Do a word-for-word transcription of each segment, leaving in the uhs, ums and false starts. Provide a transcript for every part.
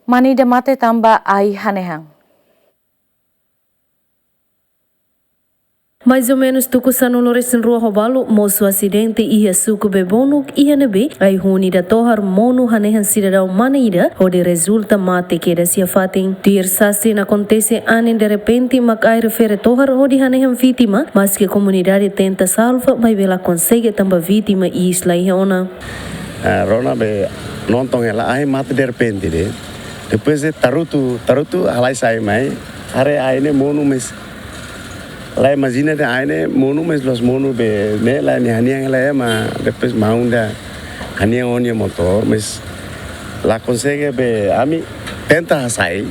Mane ida mate tanba ai hanehan. Mais ou menus tuku sanulu-resin-rua ho balu, mosu asidente iha suku Bebonuk, iha ne'ebé ai-hun ida tohar monu hanehan sidadaun mane ida, hodi rezulta mate kedas iha fatin. Tuir sasin, akontese anin derrepente mak ai refere tohar hodi hanehan vítima, maske komunidade tenta salva, maibé la konsege tanba vítima iis la iha ona. Ah, rona be nonton hela ai mate derrepente de'it. Depois de tarutu, tarutu halai sai mai. Haree ai ne'e monu mais. La imajina dehan ai ne'e monu mais la'ós monu be ne'e la nia hanian la ema. Depois maun ida hanian ho nia motór mais la konsege be ami tenta hasai.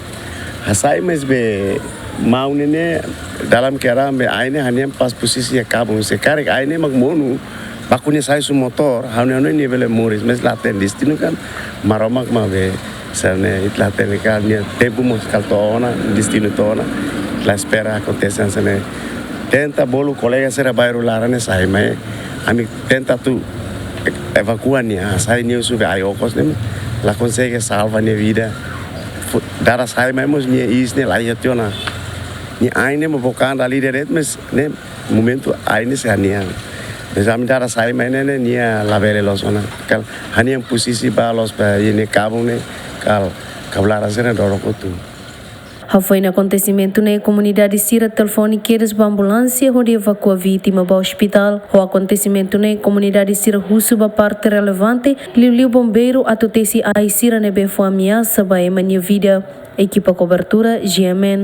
Hasai mais be maun ne'e dalam keadaan be ai ne'e hanian pas posisi iha kabun. Se karik ai ne'e mak monu, baku nia sai husi motór, ha'u-nia, ha'u-nia bele moris, mais la hatene destinu kan, Maromak mak be, sane, ita la hatene karik nia tempu mós kala to'o ona, destinu to'o ona, la espera akontese hanesan ne'e. Tenta bolu kolega sira bairru laran ne'e sai mai, ami tenta atu evakua nia, sai nia husi be ai okos ne'e, la konsege salva nia vida. Fu-, dada sai mai mós nia iis ne'e la iha tiha ona. Nia ai ne'e mak bokan dala ida de'it mais ne'e momentu ai ne'e sei hanian. Mais ami dada sai mai ne'e, ne'e nia labele loos ona. Kala hanian posisi ba loos ba iha nia kabun ne'e, kala kabun laran sira doro kotu. Hafoin akontesimentu ne'e, komunidade sira telefone kedas ba ambulánsia hodi evakua vítima ba ospitál. Ho akontesimentu ne'e, komunidade sira husu ba parte relevante, liuliu bombeiru, atu tesi ai sira ne'ebé fó ameasa ba ema nia vida. Ekipa kobertura, G M N.